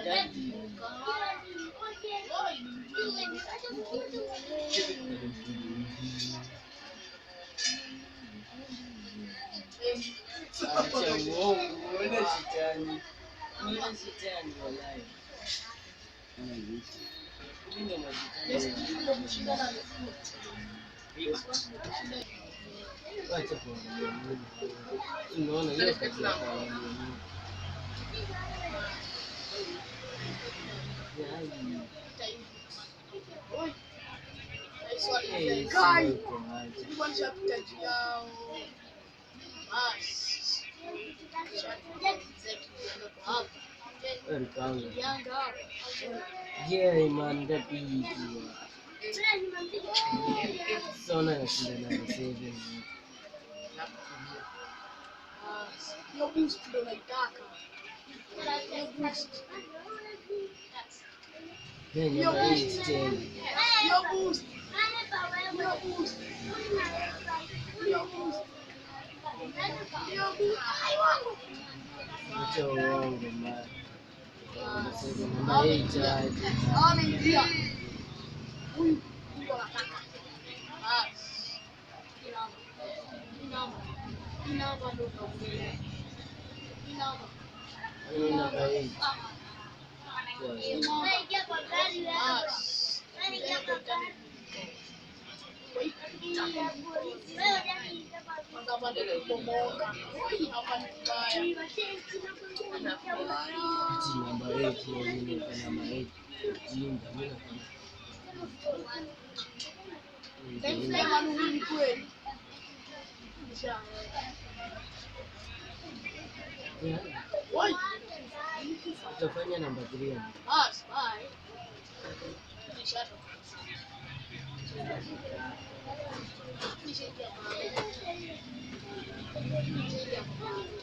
Daddy. Acha uongo, uone shetani. Uone shetani walai. Mimi ndo mashetani. Wacha kuangalia Mungu. Unaona hiyo kazi ya kuangalia Mungu. Yaani, eh, Kai. sio kwa aje. Nilikuwa nishapita juu yao. Basi. Wewe panga. Yanga hapa. Yeah, man, ngapi? Sona nashinda namba 7. Hiyo boost ndo naitaka. Hiyo boost. Then namba 8 tena. Hiyo boost. Hiyo boost. Hiyo boost. Hiyo boost. Ai wangu. Acha uongo man. Namba 7, namba 8 aje. Ameingia. Huyu huyu anataka. Basi. Hii namba. Hii namba. Hii namba ndo naongelea. Hii namba. Hiyo namba 8. Hii namba. Basi. Kwanza hapa ndio kubomoka. Hapa ni kubaya. Ati namba 8 na mimi niko namba 8. Jinga mimi nafanya. Sema ni kweli. Yeah. Oi. Utafanya namba 3 hapo. Basi, bye. Nishatoka. Nishaingia mahali. Nishaingia mahali.